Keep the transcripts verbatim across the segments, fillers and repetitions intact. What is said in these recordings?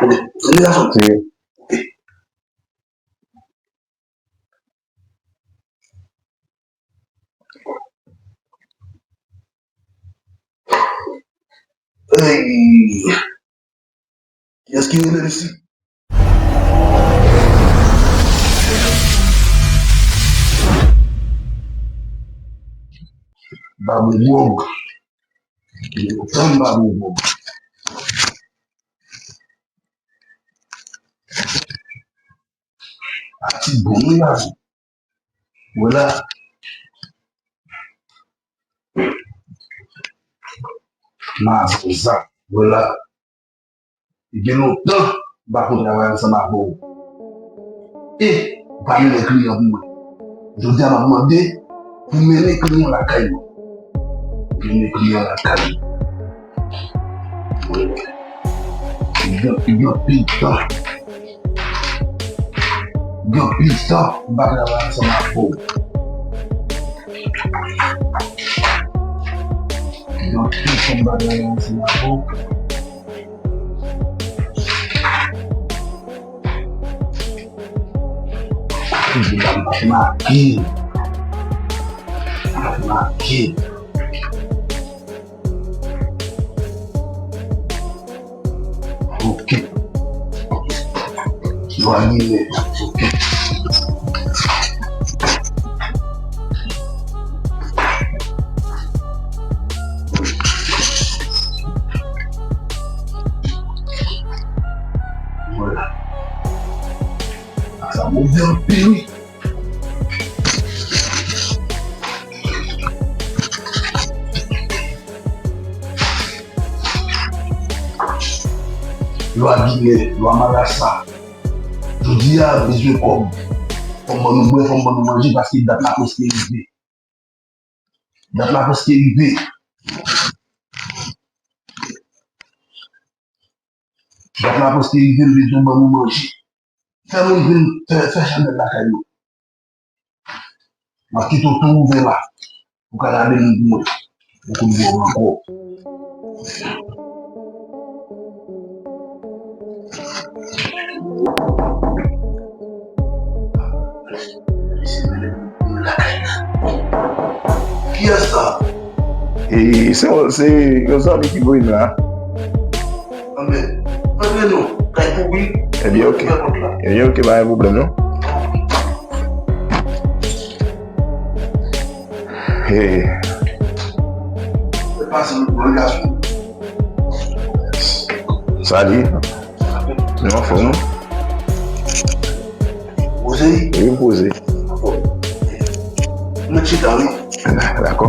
Ok, tande gason. Ok. Ey! Kiyès ki rele m isi? Babou Gwòg. Tann Babou Gwòg. A ti bon wi la. Vwala. Mazenza. Vwala. Gen lontan m pa konn travay ansanm avè w. E ou pa mennen kliyan pou mwen. Jodi a m ap mande pou mennen kliyan lakay mwen. Mennen kliyan lakay mwen. Mwen, gen, gen anpil tan. Gen anpil tan m pa travay ansanm avè w. Gen anpil tan m pa travay ansanm avè w. Kounye a m ap make. M ap make. Ok. Yo a ginen. Ok. Vwala. Sa move anpil wi. Lwa Ginen, lwa Marasa. Jodi a, bezwen kòb. Fò m ban nou bwè, fò m ban nou manje, paske dat la prèske rive. Dat la prèske rive. Dat la prèske rive, m bezwen ban nou manje. Fè moun vin fè, fè chanèl lakay nou. M ap kite w tou ouvè la. Ou ka rale moun pou mwen. Ou konn bò ankò. Kiyès sa? E se, se yon zanmi ki voye m la. Anben, antre non, kay pou wi. Ebyen, ok. Fè kòb la. Ebyen, ok, pa gen pwoblèm, non. Hey. Fè pase nou pou yon gason. Sa li? Nou anfòm, non? Poze? Wi, m poze. Mwen chita, wi. Dakò.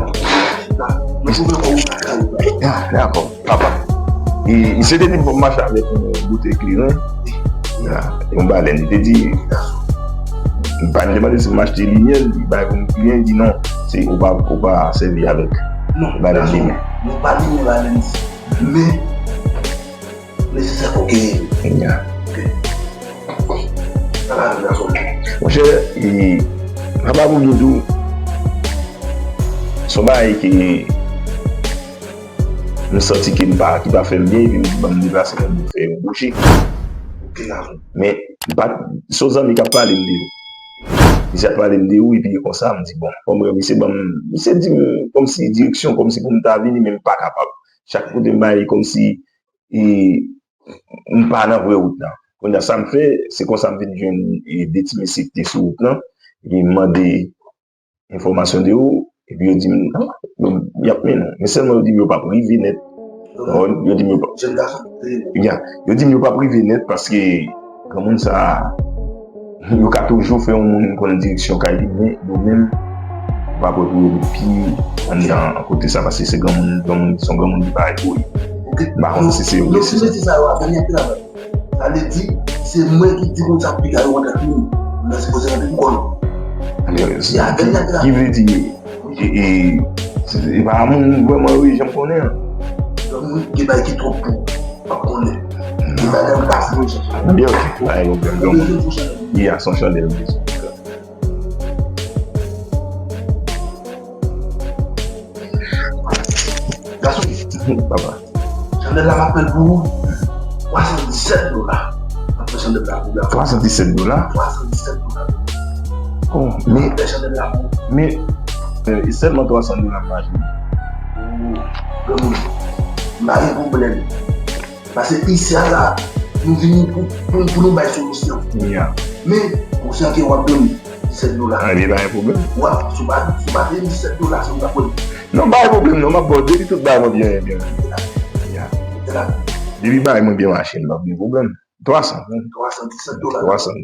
Mwen twouve kò w lakay ou. Ah, dakò, papa. E, e se te di m fò m mache avèk yon boutèy kleren. Ya, yon balèn. Li te di, m pa, m te mande si m achte limyè, li bay pou m kleren, li di non, se, ou pa, ou pa sèvi avèk balèn limyè. Non, gason, nou pa limen balèn isi. Men, nesesè pou genyen. Ya. Ok. Sa va vin gason. Monchè, e, papa, pou m di w, se yon bagay ke m santi ke m pa, ki pa fè m byen, epi m di, ban m deplase pou m fè yon bouji. Ok, gason. Men, m pa, se yon zanmi k ap pale m de ou. Misye ap pale m de ou, epi konsa, m di, bon, fò m wè misye ban m, misye di m kòmsi direksyon, kòmsi pou m ta vini, men m pa kapab. Chak kote m bay li kòmsi e, m pa nan vrè wout lan. Kounye a, sa m fè, se konsa m vin jwenn, e, de ti mesye ki te sou wout lan, epi m mande enfòmasyon de ou, epi yo di m, ah, yo, y ap mennen w. Men sèlman yo di m yo p ap rive nèt. Yo di m yo p ap, ya, yo di m yo p ap rive nèt paske granmoun sa a, yo ka toujou fè yon moun konnen direksyon kay li, men yo menm, yo pa prè pou yo ret pi anndan kote sa, paske se granmoun, granmoun, se yon granmoun ki parèt pou li. M pa konn si se yo ki se sa. Non, non, si se sa, yo ap vini anpil avè l. Sa vle di, se mwen ki di moun sa piga yo antre pou moun. Moun nan sipoze rantre pou kò l. Ki vle di, e, e, se, se pa moun vrèman wi, jan m konnen an. Donk, moun gen bagay ki twòp pou ou, pa konnen. Gen bagay ou pa fouye chèche. Byen, ok. Bagay yo, byen, byen. Ou bezwen pou chanèl. Li a son chanèl, m bezwen. Gason. Papa. Chanèl la m ap fè l pou ou. Twa san disèt dola. Ap fè chandèl la pou la. Twa san disèt dola? Twa san disèt dola. Oh, men, ap fè chandèl la pou. Men, e sèlman twa san dola m mache. Granmoun, m pa gen pwoblèm. Paske isi a la, nou vini pou, pou, pou nou bay solisyon. Men, konsyan ke w ap dòmi. Disèt dola. Ah, li pa gen pwoblèm. W ap, si w pa, si w pa peye m disèt dola, se ou k ap wè. Non, pa gen pwoblèm, non, m ap ba w depi tout bagay mwen byen, byen. Depi bagay mwen byen mache, m p ap gen pwoblèm. Twa san. Twa san disèt dola. Twa san,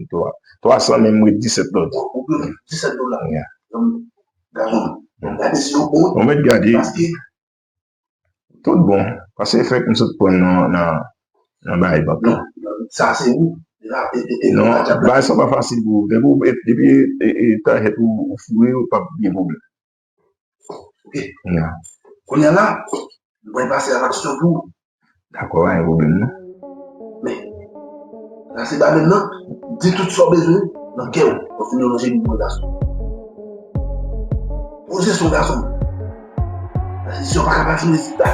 twa san, men m ret disèt lòt. Ou gen disèt dola. Gade, gade si yo bon. Ou mèt gade. Paske Tout bon. Paske fèk m sot pran nan, nan, nan bagay bank lan. Non, sa se ou. Non, bagay sa pa fasil pou ou. Depi ou, depi, e, e, tarjèt ou, ou foure, ou p ap gen pwoblèm. Ok. Kounye a la, mwen pase a laksyon pou ou. Dakò, pa gen pwoblèm, non. Men, la se ba menm nan, di tout sa w bezwen nan kè w. Ou fin nan jenou mwen gason. Poze sou gason. Paske si w pa ka pa jwenn rezilta.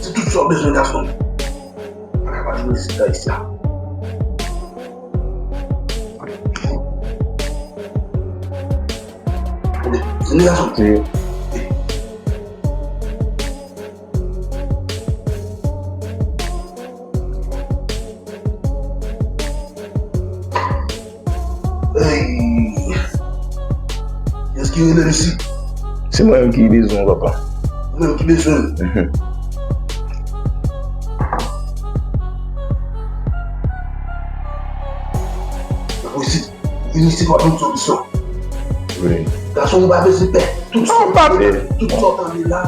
Se tout sa w bezwen gason. Pa ka pa jwenn rezilta isi a. Ok, vini gason. Ey! Kiyès ki rele m isit? Se mwen menm ki bezwen w, papa. Ou menm ki bezwen m? Mhm. Dakò, isit. Vin isit, w ap jwenn solisyon. Wi. Gason, ou pa bezwen pè. Tout sa w tande la,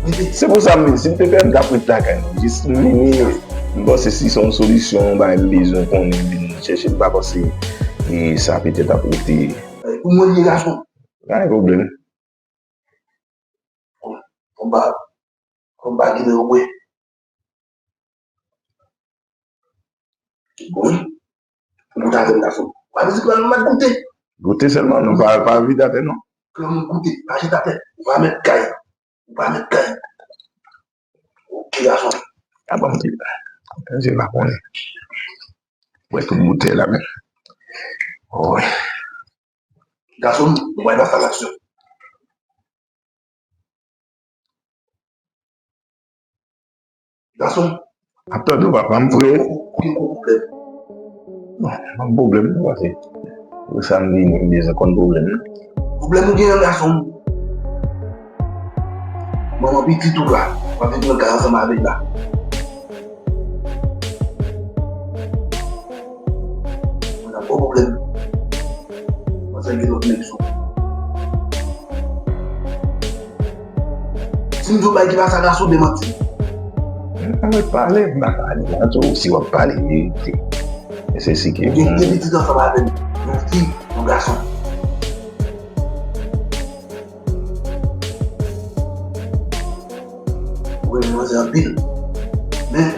rete. Se pou sa m di, si m te pè, m t ap ret lakay mwen. Jis m vini, m panse si se yon solisyon, yon bagay m bezwen konnen, m vin chèche l, m pa panse, e, sa petèt ap rete. E, pou mwen, li gason. Pa gen pwoblèm. Konba, konba ginen ou bwè. Bon, goute avè m, gason. Pa bezwen pran, m ap goute. Goute sèlman, non, pa, pa vide atè, non. Granmoun, goute, pa jete atè. Ou pa mèt kay. Ou pa mèt kay. Ok, gason. A bon, m di, m di, m pa konnen. Wè tout boutèy la, men. Wi. Gason, nou pral pase a laksyon. Gason. Ap tande w, papa, m prè. Ou gen gwo pwoblèm. Non, pa pwoblèm, non, pase. Pou sa m vini, m bezwen konn pwoblèm nan. Pwoblèm ou genyen, gason. Manman pitit ou la, w ap vin pran kay ansanm avè l la. Ou nan gwo pwoblèm. Mwen fè gen lòt nèg sou. Si m di w bagay ki pa sa, gason, demanti m. Mwen pale, m pa pale. Mwen di w, si w ap pale verite. E se si ke. Ou gen de pitit ansanm avè m. Yon fi, yon gason. Ou renmen manzè anpil. Men,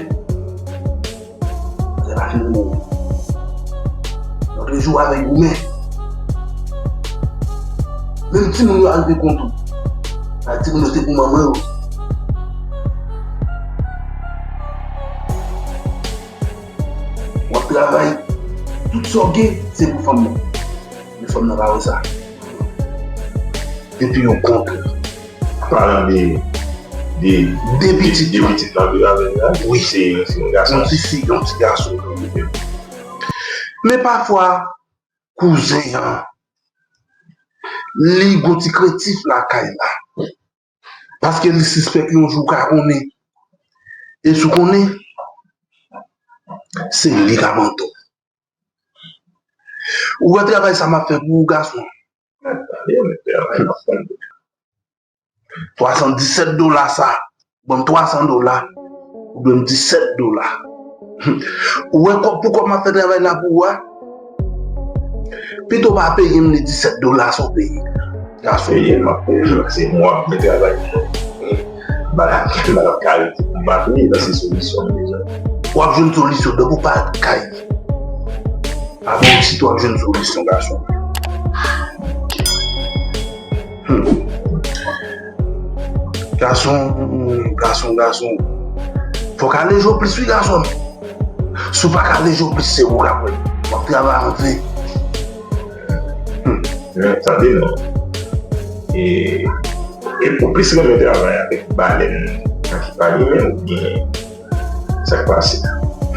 manzè pa fin renmen w. Lòt jou avèk goumen. Menm timoun yo arive kont ou. Sa timoun yo se pou manman yo. W ap travay. Tout sa w gen, se pou fanm nan. Men fanm nan pa wè sa. Epi yon kont. Paran de, de, de pitit, de pitit la viv avè l la. Wi. Se, se yon gason. Yon ti fi, yon ti gason. Men pafwa, kouzen an, li gon ti krentif lakay la. Paske li sispèk yon jou w ka konnen. E si w konnen, se li k ap antò. Ou wè travay sa m ap fè pou ou, gason. Twa san disèt dola sa, ban m twa san dola, ou dwe m disèt dola. Ou wè kòb pou kòb m ap fè travay la pou ou a? Pito w pa peye m li disèt dola sa w peye. Gason. Peye, m ap peye, se mwen ap travay. M pa t ap kare pou m pa peye, la se solisyon m bezwen. W ap jwenn solisyon, donk ou pa kay. Apa w si w ap jwenn solisyon, gason. Hmm. Gason, gason, gason. Fò w ka leje w plis, wi, gason. Si w pa ka leje w plis, se ou k ap wè. W ap travay an ven. Hmm. Men, tande non. E, e ou plis renmen travay avèk balèn nan ki pa limen oubyen sa k pase?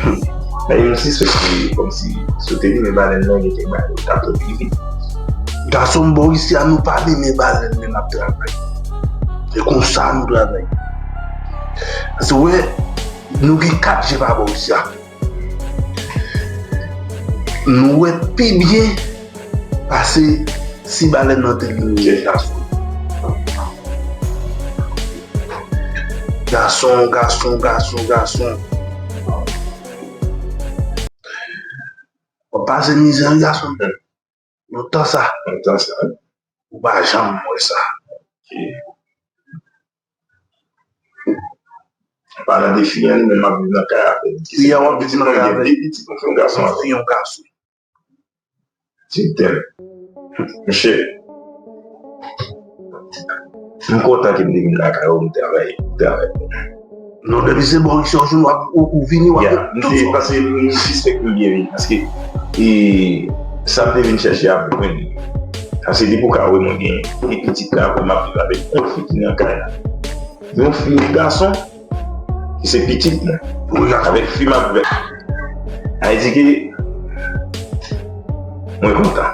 Hmm. Men yon sispèk se kòmsi si w te limen balèn nan, gen kèk bagay ou t ap fè pi vit. Gason m bò isi a, nou pa limen balèn, men n ap travay. Se konsa nou travay. Paske w wè, nou gen kat je pa bò isi a. Nou wè pi byen pase si balèn nan te vin jèch gason. Gason, gason, gason, gason. W ap pase mizè, wi, gason. Lontan sa. Lontan sa, wi. Ou pa janm wè sa. Ok. Palan de fi an, li menm ap viv nan kay avè l. Fi an w ap viv nan kay avè l. De pitit, yon fi, yon gason. Yon fi, yon gason. Ti tèm. Monchè. M kontan ke m te vin lakay ou, m travay, travay. Non, depi se bò isi yon jou w ap, ou, ou vini, w ap... Ya, m te, paske m sispèk m byen vini, paske, e, sa m te vin chèche ap jwenn. Paske depi w ka wè mwen gen de pitit la, m ap viv avèk yon fi ki nan kay la. Yon fi, yon gason, ki se pitit mwen. Wi, gason. Avèk fi m ap viv. Sa vle di ke mwen kontan.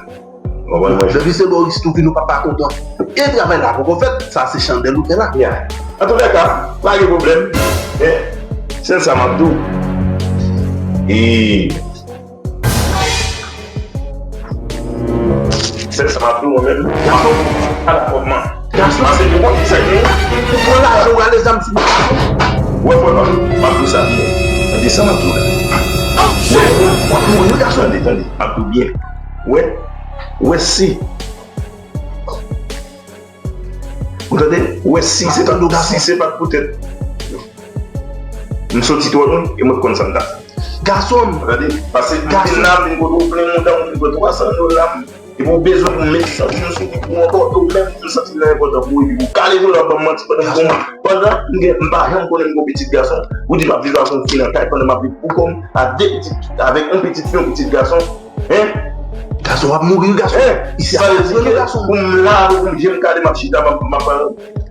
Ou konprann mwen? Depi se bò isi tou vin ou pa, pa kontan. E travay la poko fèt, sa se chandèl ou fè la. Ya. Antoulèka, pa gen pwoblèm. Men, sèl sa m ap di w. E sèl sa m ap di w mwen menm. Gason. Ala kòman. Gason. Pase pou kont sa gen. Ou pran lajan, ou rale zam sou mwen. Wè, frè pa m, m ap di w sa byen. Tande sa m ap di w la. Wè, wè, w ap mouri, wi, gason. Tande, tande, m ap di w byen. Wè, wè si. Ou tande? Wè si se pa, si se pa t poutèt m soti twò lwen, e mwen t konn sa m t ap fè. Gason m. Tande? Pase m vin la, m vin kote w plen mouda, m vin kote w twa san dola, m, epi w bezwen pou m met santi m sou li pou w ankò, e w menm m santi l enpòtan pou ou, epi w kale vòlò ap ban m manti pandan m gon, pandan m gen, m pa janm konnen m gon pitit gason, ou di m ap viv ak yon fi nan kay pandan m ap viv pou kò m, a de pitit, avèk yon pitit fi, yon pitit gason. Hein? Gason, w ap mouri, wi, gason. Hein? Isi a, sa vle di ke gason, pou m la, pou m je m kale, m ap chita, m ap, m ap, m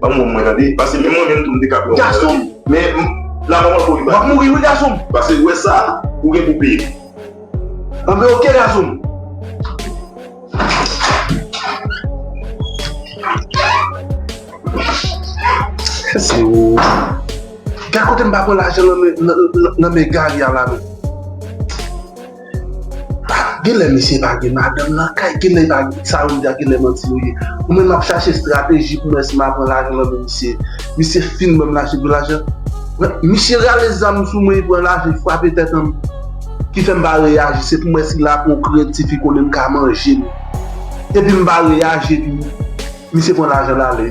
ap, mwen, mwen, tande. Pase menm mwen menm tou, m te ka pran gason. Men, m, la, mwen, mwen, w ap mouri, wi, gason. Pase, wè sa, ou gen pou peye. Anben, oke, gason. Se ou. Gad kote m pa pran lajan nan men, nan, nan, nan men Gary a la, non. Genlè misye pa gen madanm nan kay, genlè pa gen sa yo, m di a, genlè manti yo ye. Ou menm ap chache estrateji pou m wè si m a pran lajan nan men misye. Misye fin ban m lajan pou lajan. Misye rale zam sou mwen, li pran lajan, li frape tèt an m. Ki fè m pa reyaji, se pou m wè si la pran kredi fi konnen m ka manje li. Epi m pa reyaji, epi misye pran lajan l ale.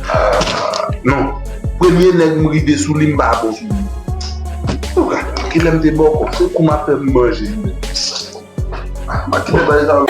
Ah, non. Premye nèg m rive sou li, m pa bon sou li. Ou gade, kilè m te bòkò, se kou m ap fè m manje li menm. Ah, m pa kite bagay sa yo.